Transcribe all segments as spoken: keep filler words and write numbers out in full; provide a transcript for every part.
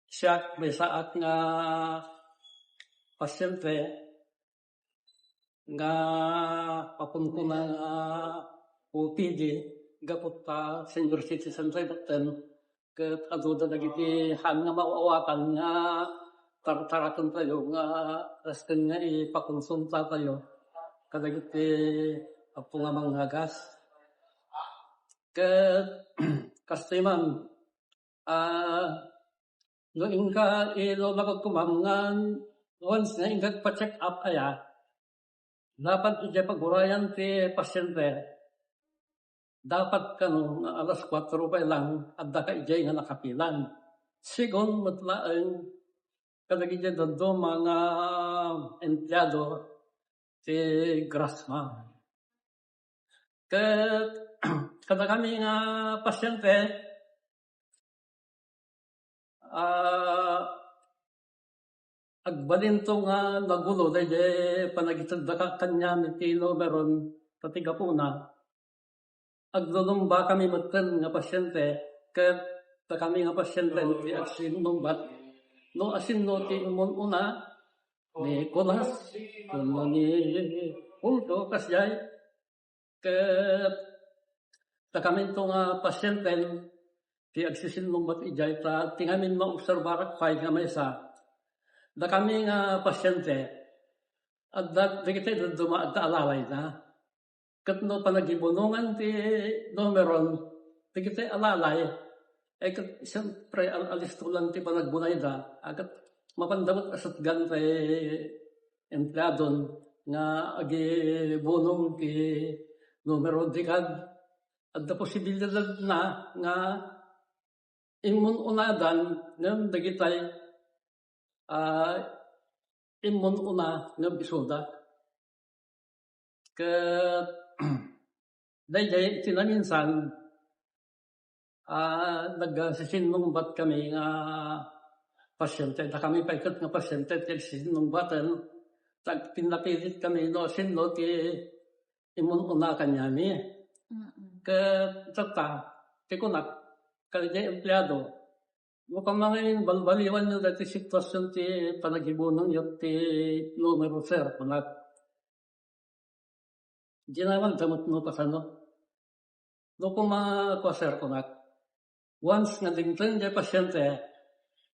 Siak, maysaak nga pasyente nga makunkuna nga O P D gapu ta senior citizen tayo batten, ket adu dagiti haan nga maawatan nga tartarakentayo nga resten nga ipakonsultatayo kadagiti apo nga mangnagas. Ket kastoy man, ah, no inka, eh, no makukumangan, once nga inka pa-check up aya, dapat idiay pagurayan ti pasyente, dapat kano nga alas kuatro pay lang, adda ka idiay nga nakapilan. Sigun met laeng kadagiti dadduma nga empleyado ti Grasma. Ket kadakami nga pasyente, ah, agbalinto nga nagulo daydi panagitedda ka kaniami ti numeron ta ti gapuna, aglulumbakami metten nga pasyente, ket dakami nga pasyente ti agsinnungbat no asinno ti immun-una ni Nicolas wenno ni Julio, kasdiay. Ket dakaminto nga pasyenten ti agsisinnungbat idiay, ta ti ngamin maobserbarak pay nga maysa, dakami nga pasyente, adda dagiti dadduma, adda alalayna. Ket no panagibunongan ti numeron dagiti alalay, eh, ket siempre, al-, alisto lang ti panagbunayda, a, ket mapanda met a setgan ti empleadon nga agibunong ti numero. Di kad-, adda posibilidadna nga immun-unadan ngem dagitay, ah, immun-una ngem isuda. Ket daydiay iti naminsan, ah, nagsisinnungbat kami nga pasyente. Dakami pay ket nga pasyente ti agsisinnungbaten. Tag-, pinnapilit kami no sinno ti immun-una kaniami. Mm. Ket tatta, ti kunak, kadaydiay empleado, no kama ngayon, balbaliwanyo dati sitwasyon ti panagibunongyo ti numero, sir, kunak. Dinawan da met no kasano. No kuma, kua, sir, kunak, once nga dimteng jay pasyente,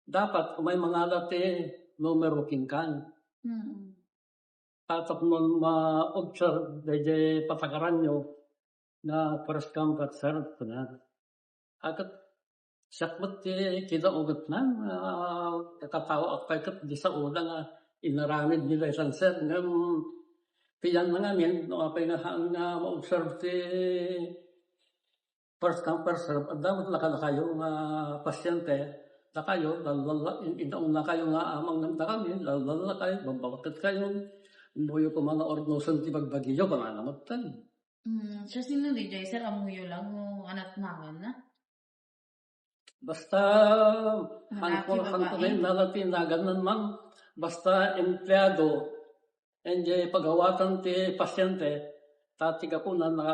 dapat umay mangala ti numero kenkan. Mm. Tapno ma-observe dayjay patakaranyo nga first come, first serve, kunak. A, ket siak met ti kinaugotnan, ah, nakataoak pay ket di sao la nga inaramid ni laysan, sir, ngem pian ngamin no apay nga haan nga ma-observe ti first come, first serve, adda met lakalakayo nga pasyente, dakayo, lallalla-, in-, inaunakayo nga amang ngem dakami, lallallakayo, babaketkayo, ummoyo koma nga urnosen ti bagbagiyo, kunana metten. Mm, sir, sino di jay, sir? Ammoyo lang no anat nawan na? Basta, Lalaki, hanko, hanko babae? Lalaki, nagan man, ma'am. Basta empleado, enjay pagawatan ti pasyente, ta ti gapuna na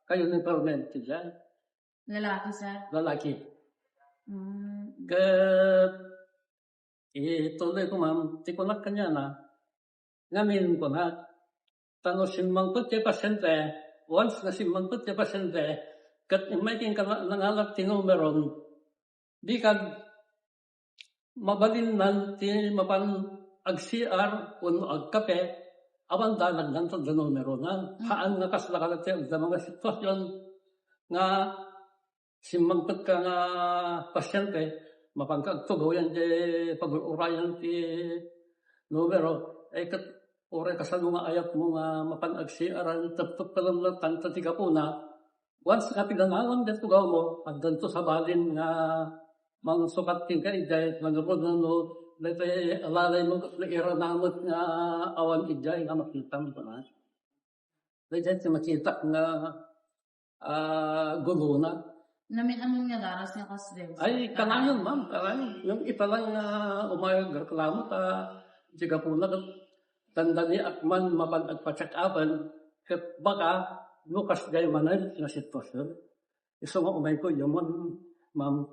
kayo ni permanent ti jay. Lalaki, sir? Lalaki. Mm. Ket, ituloy ko, ma'am, ti kunak kaniana, ngamin kunak, ta no simmangpet ti pasyente, once nga simmangpet ti pasyente, ket immay kenka na-, nangalak ti numeron, di kad mabalinnan ti mapan ag-C R wenno agkape, awan danagdan ta adda numerona. Mm. Haan nga kasla kada ti adda nga sitwasyon nga simmangpetka nga pasyente, mapanka agtugaw yan ti pagul-urayan ti numero. Ay, ket uray kasano nga ayatmo nga mapan ag-C R-an, teptep ka lang, ta ti gapuna, once nga pinanawan ti tugawmo, addanto sabalin nga mangsukat kenka idiay, manurod no, daytoy alalaymo ket nairanamet nga awan idiay nga makitam, kunak. Daydiay ti makitak nga, ah, gulona. Namin-amin nga daras nga kasdi. Ay, kanayon, ma'am, kanayon. Yung ita lang nga umayag reklamo ta, di gapuna ket dandani ak man mapan agpa-check-upan, ket baka no kasdiay manen nga sitwasyon. Isu nga umayko, yun man, ma'am.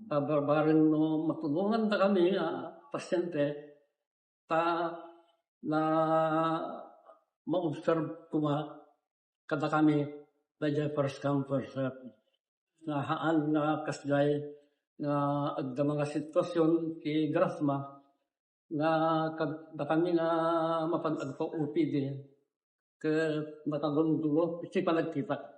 Kabarbareng no matulongan da kami nga pasyente, ta na ma-observe koma kada kami, dayjay first come, first serve. Nga haan nga kasjay nga adda mga sitwasyon ti grasma nga kad-, da kami nga mapan agpa-O P D ket nakagundolo iti panagkita.